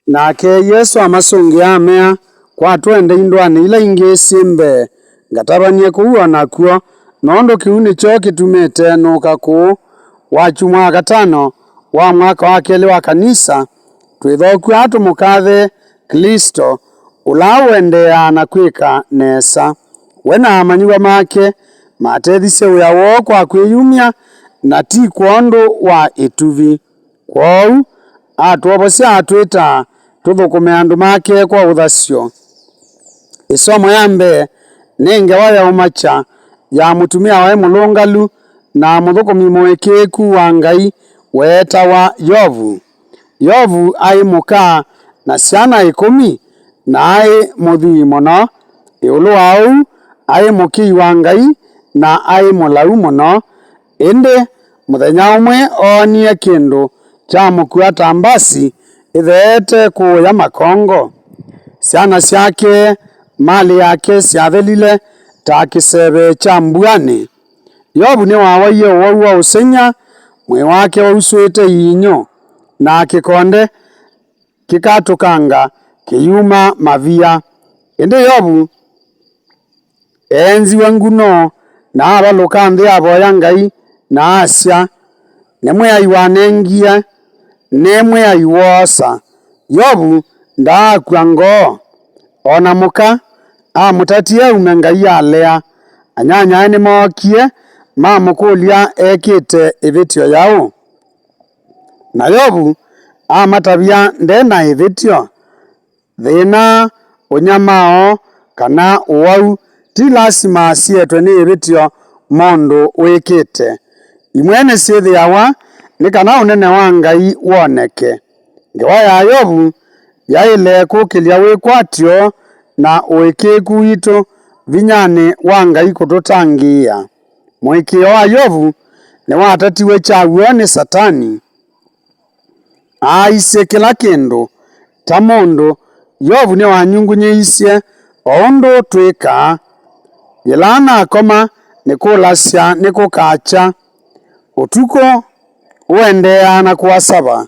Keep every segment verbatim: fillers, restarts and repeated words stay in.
Nake Yesũ amasũngĩa, amea, "Kwa twendei ndũanĩ ila ingĩ syĩ mbee, ngatavany'e kũu o nakw'o, nũndũ kĩu nĩkyo kĩtumĩte nũka kũũ." Wakyumwa wa katano wa mwaka wa kelĩ wa kanisa, twĩthokw'a tũmũkathe Klĩsto, ũla ũendeeaa na kwĩka nesa. We na amanyĩw'a make matethisye wĩa woo kwa kwĩyumya, na ti kwondũ wa ĩtuvi. Kwoou atwovosya atwĩta tũthũkũme andũ make kwa ũthasyo. Ĩsomo ya mbee nĩ ngewa ya ũmakya ya mũtumĩa waĩ mũlũngalu na mũthũkũmi mũĩkĩĩku wa Ngai weetawa Yovu. Yovu aĩ mũka na syana ĩkũmi, na aĩ mũthwii mũno. Ĩũlũ wa ũu, aĩ mũkĩi wa Ngai na aĩ mũlau mũno. Ĩndĩ mũthenya ũmwe oonie kĩndũ kyamũkua ta mbasi ĩtheete kũũya makongo. Syana syake, malĩ yake syathelile ta kĩseve kya mbuanĩ. Yovu nĩwawaie ũwau wa ũsengy'a, mwĩĩ wake wausũĩte iinyũ, na kĩkonde kĩkatũkanga kĩyuma mavia. Ĩndĩ Yovu eenziwe nguno, na avalũka nthĩ avoya Ngai, na asya, "Nĩ Mwĩai wanengie, nĩ Mwĩai woosa." Yovu ndaakw'a ngoo. O na mũka amũtatie aume Ngai alea. Anyanyae nĩmookie mamũkũlya ekĩte ĩvĩtyo yaũ. Na Yovu amatavya nde na ĩvĩtyo. Thĩna, ũnyamao, kana ũwau ti lasima sietwe nĩ ĩvĩtyo mũndũ wĩkĩte. Imwe nĩsyĩthĩawa nĩ kana ũnene wa Ngai woneke. Ngewa ya Yovu yaĩle kũkĩlya wĩkwatyo na ũĩkĩĩku witũ vinyanĩ wa Ngai kũtũtangĩĩa. Mũĩkĩĩo wa Yovu nĩwatatiwe kya w'o nĩ Satani. Aaisye kĩla kĩndũ. Ta mũndũ, Yovu nĩwanyungunyĩisye o ũndũ twĩkaa. Yĩla nakoma, nĩkũlasya nĩkũkakya. Ũtukũ ũendeeaa na kũasava.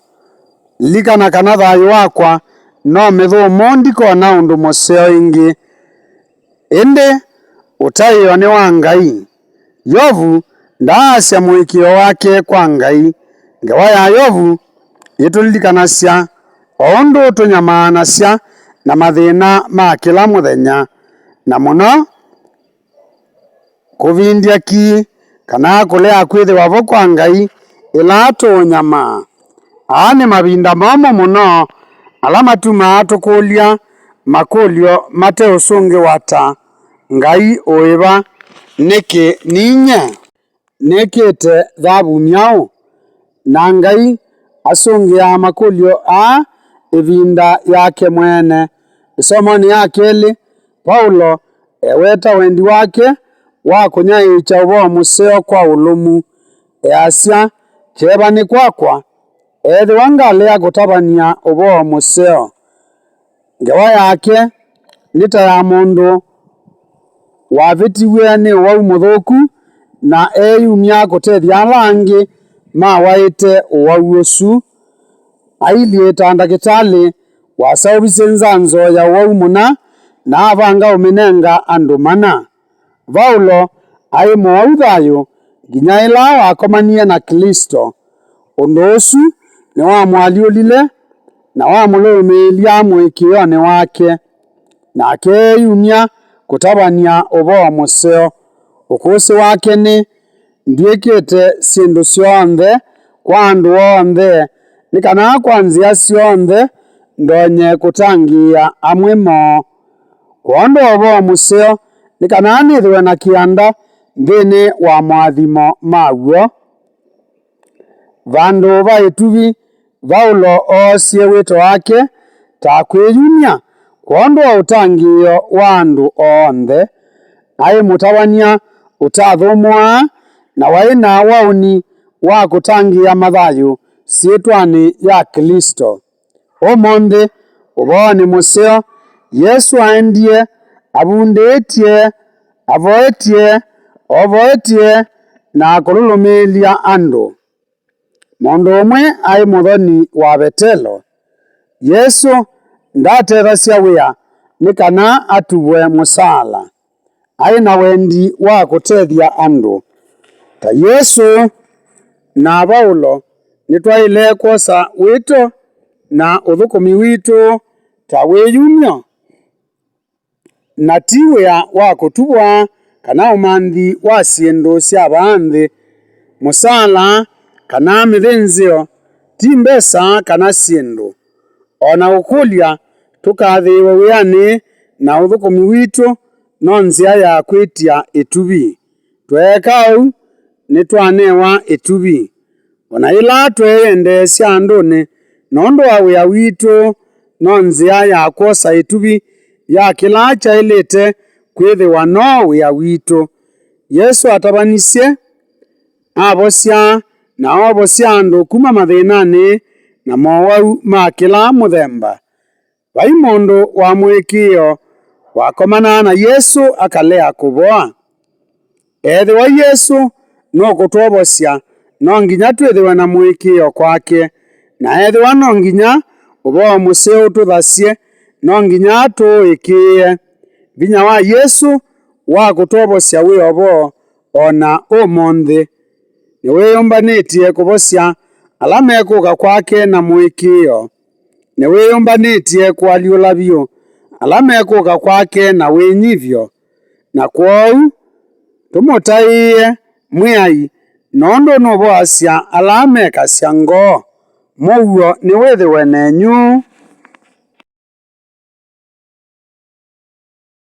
Lilikana kana thayũ wakwa no mĩthũmũ, ndikona ũndũ mũseo ĩngĩ. Ĩndĩ ũtaĩo nĩ wa Ngai. Yovu ndaasya mũĩkĩĩo wake kwa Ngai. Ngewa ya Yovu yĩtũlilikanasya o ũndũ tũnyamaanasya na mathĩna ma kĩla mũthenya, na mũno kũvindya ki kana kũlea kwĩthĩwa vo kwa Ngai ĩla tũũnyamaa. Aa nĩ mavinda momũ mũno ala matumaa tũkũlya makũlyo mate ũsũngĩwa ta, "Ngai ũĩ va? Nĩkĩ ninyie? Nĩkĩte thavu myaũ?" Na Ngai asũngĩaa makũlyo aa ĩvinda yake mwene. Ĩsomonĩ ya kelĩ, Vaulo eweta wendi wake wa kũnyaĩĩkya ũvoo mũseo kwa ũlũmu. Easya, "Kyeva nĩ kwakwa, ethĩwa ngalea kũtavany'a ũvoo mũseo." Ngewa yake nĩ ta ya mũndũ wavĩtiw'e nĩ ũwau mũthũku na eeyumya kũtethya ala angĩ mawaĩte ũwau ũsu. Ailyĩ ta ndakĩtalĩ waseũvisye nzanzo ya ũwau mũna na avanga ũmĩnenga andũ mana. Vaulo aĩ mũwau thayũ nginya ĩla wakomanie na Klĩsto. Ũndũ ũsu nĩwamũalyũlile na wamũlũlũmĩĩlya mũĩkĩĩonĩ wake, nake eeyumya kũtavany'a ũvoo mũseo. Ũkũsĩ wake nĩ, "Ndyĩkĩte syĩndũ syonthe kwa andũ onthe, nĩ kana kwa nzĩa syonthe ndonye kũtangĩĩa amwe moo." Kwondũ wa ũvoo mũseo, nĩ kana nĩthĩwe na kĩanda nthĩnĩ wa moathimo ma w'o. Vandũ va ĩtuvi, Vaulo oosie wĩto wake ta kwĩyumya kwondũ wa ũtangĩĩo wa andũ onthe. Aĩ mũtavany'a ũtathũmũaa na waĩ na waũni wa kũtangĩĩa mathayũ syĩtwanĩ ya Klĩsto. Ũmũnthĩ, ũvoonĩ mũseo, Yesũ aendie avundĩtye, avoetye, ovoetye, na kũlũlũmĩĩlya andũ. Mũndũ ũmwe aĩ mũthoni wa Vetelo. Yesũ ndatethasya wĩa nĩ kana atuvwe mũsaala. Aĩ na wendi wa kũtethya andũ. Ta Yesũ na Vaũlo, nĩtwaĩle kwosa wĩto na ũthũkũmi witũ ta wĩyumyo, na ti wĩa wa kũtuvwa kana ũmanthi wa syĩndũ sya vaa nthĩ, mũsaala, kana mĩthĩnzĩo, ti mbesa kana syĩndũ. O na ũkũlya tũkathĩĩwe wĩanĩ na ũthũkũmi witũ no nzĩa ya kwĩtya ĩtuvi. Tweeka ũu, nĩtwanewa ĩtuvi. O na yĩla tweeyendeesya andũnĩ nũndũ wa wĩa witũ, no nzĩa ya kwosa ĩtuvi ya kĩla kyaĩlĩte kwĩthĩwa no wĩa witũ. Yesũ atavanisye, avosya, na oovosya andũ kuma mathĩnanĩ na mowau ma kĩla mũthemba. Vai mũndũ wa mũĩkĩĩo wakomanaa na Yesũ akalea kũvoa. Ethĩwa Yesũ nũkũtwovosya, no nginya twĩthĩwe na mũĩkĩĩo kwake. Na ethĩwa no nginya ũvoo mũseo ũtũthasye, no nginya tũũĩkĩĩe. Vinya wa Yesũ wa kũtwovosya wĩ o vo o na ũmũnthĩ. Nĩwĩyũmbanĩtye kũvosya ala mekũka kwake na mũĩkĩĩo. Nĩwĩyũmbanĩtye kũalyũla vyũ ala mekũka kwake na wĩnyivyo. Na kwoou, tũmũtaĩe Mwĩai, nũndũ nũvoasya ala mekasya ngoo. Mũuo nĩwĩthĩwe nenyu.